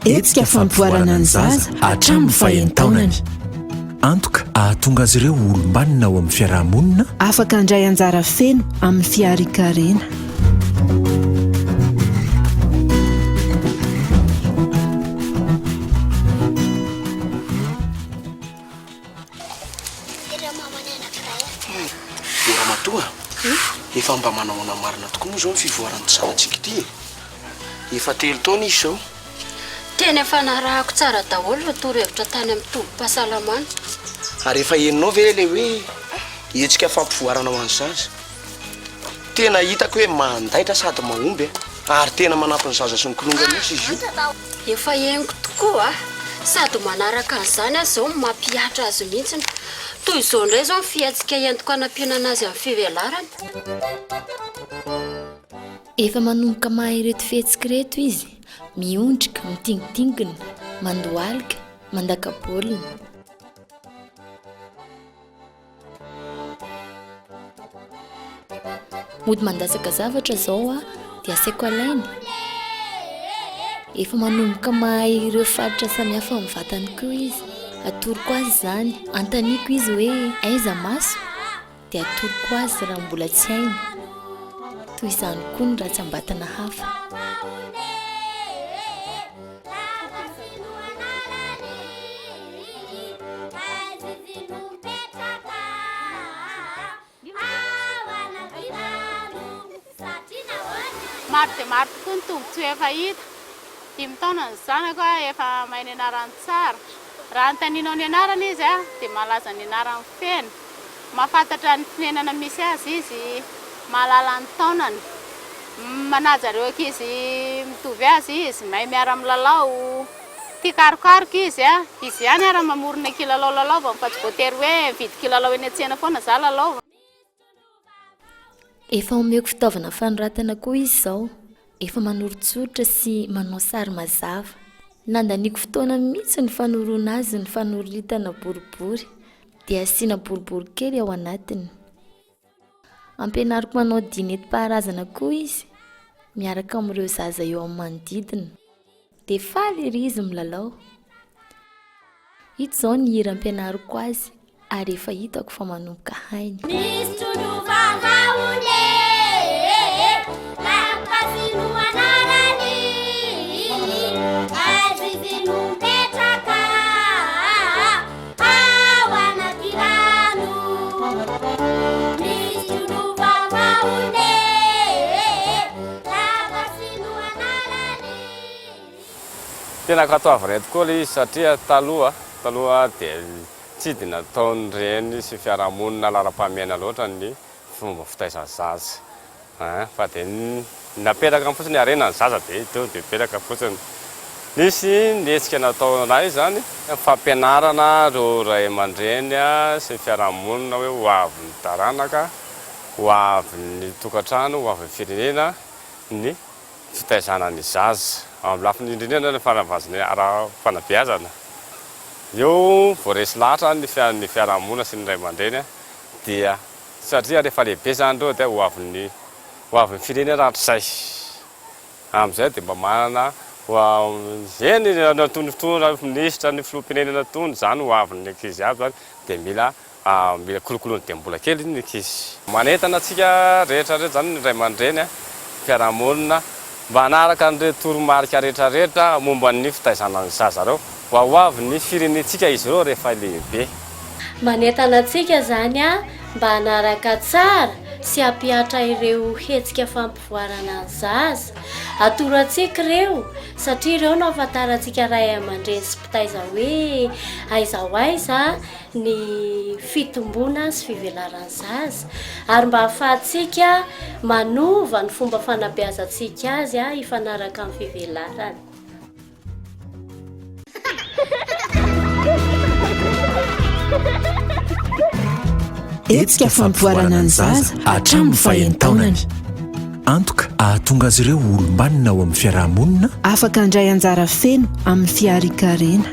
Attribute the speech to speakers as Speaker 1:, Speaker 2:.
Speaker 1: Hetsika fampivoarana ny zaza hatramin'ny fahenin-taonany.
Speaker 2: Antoka ahatonga azy ireo ho olom-banona ao amin'ny fiaraha-monina.
Speaker 1: Afaka handray anjara feno amin'ny fiharian-karena.
Speaker 3: O ramatoa a! Efa mba manahoana marina tokoa moa izao ny fivoaran'ity zanatsika ity e? Efa telo taona izy izao.
Speaker 4: Tena efa narahako tsara daholo ireo torohevitra tany amin'ny tobim-pahasalamana.
Speaker 3: Ary efa henonao ve ilay hoe hetsika fampivoarana ho an'ny zaza? Tena hitako hoe mandaitra sady mahomby ary tena manampy ny zaza sy ny kilonga mihitsy izy io.
Speaker 4: Efa henoko tokoa a! Sady manaraka an'izany aho izao no mampihatra azy mihitsy. Toy izao indray izao ny fihetsika entiko hanampiana anazy amin'ny fivelarany.
Speaker 5: Efa manomboka mahay ireto fihetsika ireto izy, miondrika, mitingitingina, mandohalika, mandaka baolina. Mody mandatsaka zavatra izao aho dia asaiko alainy. Efa manomboka mahay ireo faritra samihafa amin'ny vatany koa izy. Atoroko azy izany. Anontaniako izy hoe aiza maso? Dia atoroko azy raha mbola tsy hainy. Toy izany koa ny ratsam-batana hafa.
Speaker 6: Maro dia maro tokoa ny tombontsoa efa hita. Dimy taona ny zanako, efa mahay ny anarany tsara. Raha anontanianao ny anarany izy dia mahalaza ny anarany feno. Mahafantatra ny fonenana misy azy izy, mahalala ny taonany. Manaja ireo ankizy mitovy azy izy, mahay miara-milalao. Tia karokaroka izy a! Izy ihany ara mamorona kilalao lalaovany fa tsy voatery hoe mividy kilalao eny an-tsena foana za lalaovana.
Speaker 5: Efa omeko fitaovana fanoratana koa izy izao. Efa manoritsoritra sy manao sary mazava. Nandaniako fotoana mihitsy ny fanoroana azy ny fanoritana boribory dia asiana boribory kely ao anatiny. Ampianariko manao dihy nentim-paharazana koa izy miaraka amin'ireo zaza eo amin'ny manodidina. Dia faly ery izy milalao. Ito izao ny hira ampianariko azy ary efa hitako fa manomboka hainy.
Speaker 7: Misy trondro vavahona e, Lampasy no anarany, aiza izy no mipetraka, ao anaty rano. Misy trondro vavahona e, Lampasy no anarany.
Speaker 8: Tena ankatoavinay tokoa ilay izy satria taloha, taloha dia tsy dia nataon'ny reny sy fiarahamonina laharam-pahamehana loatra ny fomba fitaizana zaza ein, fa dia napetraka fotsiny harena ny zaza dia teo dia mipetraka fotsiny. Nisy ny hetsika nataonay izany, fampianarana ireo ray aman-dreny sy ny fiarahamonina hoe ho avin'ny taranaka, ho avin'ny tokantrano, ho avin'ny firenena ny fitaizana ny zaza. Ao amin'ny lafiny indrindra ny fanavaozana ara-panabeazana. Eo vao resy lahatra ny ny fiarahamonina sy ny ray aman-dreny dia satria rehefa lehibe izany ireo dia ho avin'ny ho avin'ny firenena rahatrizay. Amin'izay dia mba manana eny ny mpitondra, ny minisitra, ny filoham-pirenena tony izany ho avin'ny ankizy aby izany dia mila Mila kolokoloina dia mbola kely ny ankizy. Manentana antsika rehetra rehetra izany ny ray aman-dreny, mpiara-monina mba hanaraka an'ireo toromarika rehetra rehetra momba ny fitaizana ny zaza ireo mba ho avy ny firenentsika izy ireo rehefa lehibe.
Speaker 9: Manentana antsika izany mba hanaraka tsara sy hampihatra ireo hetsika fampivoarana ny zaza. Atoro antsika ireo satria ireo no ahafantarantsika ray aman-dreny sy mpitaiza hoe aiza ho aiza ny fitomboana sy fivelaran'ny zaza ary mba hahafahantsika manova ny fomba fanabeazantsika azy hifanaraka amin'ny fivelarany.
Speaker 1: Hetsika fampivoarana ny zaza
Speaker 2: hatramin'ny fahenin-taonany. Antoka ahatonga azy ireo ho olom-banona ao amin'ny fiaraha-monina.
Speaker 1: Afaka handray anjara feno amin'ny fiharian-karena.